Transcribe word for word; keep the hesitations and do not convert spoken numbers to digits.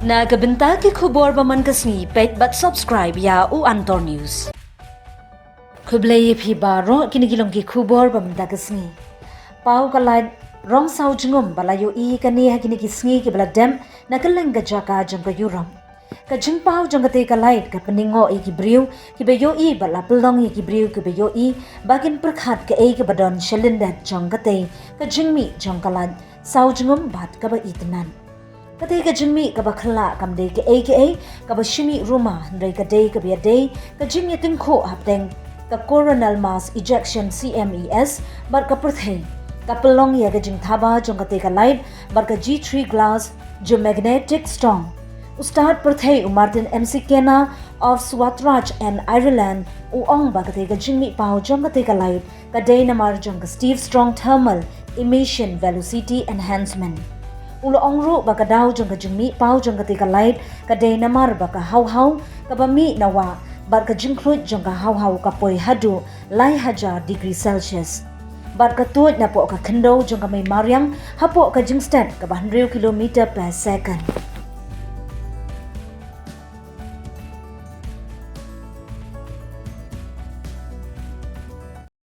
Na ka bynta ki khubor ba man ka sngi, peit bad subscribe ïa u Antor News. Khublei ïa phi baroh, kine ki long ki khubor ba mynta ka sngi. Paw ka lait rong saw jingum ba la ïohi kane ha kine ki sngi kiba la dep na kylleng ka jaka jong ka Europe. Ka jingpaw jong katei ka lait ka pynïngoh ïa ki briew kiba ïohi bad la pynlong ïa ki briew kiba ïohi ba kin pyrkhat kaei kaba don shalyndet jong katei ka jingmih jong ka lait saw jingum bad kaba itynnad. Katei ka jingmih kaba khlak kam dei kaei kaei kaba shim ïa ruma, hynrei ka dei kaba ïadei ka jingïatyngkhuh hapdeng ka coronal mass ejection, C M E S, bad ka pyrthei. Ka pynlong ïa ka jingthaba jong katei ka lait bad ka G three glass geomagnetic storm. U stad pyrthei u Martin McKenna of Swartrash in Ireland u ong ba katei ka jingmih paw jong katei ka lait ka dei namar jong ka Steve Strong Thermal Emission Velocity Enhancement. U la ong ruh ba ka daw jong ka jingmih paw jong katei ka lait ka dei namar ba ka hawhaw kaba mih na wah bad ka jingkhluit jong ka hawhaw ka poi haduh lai hajar degree Celsius. Bad ka tuid napoh ka khyndew jong ka mei mariang hapoh ka jingstet kaba hynriew kilometer per second.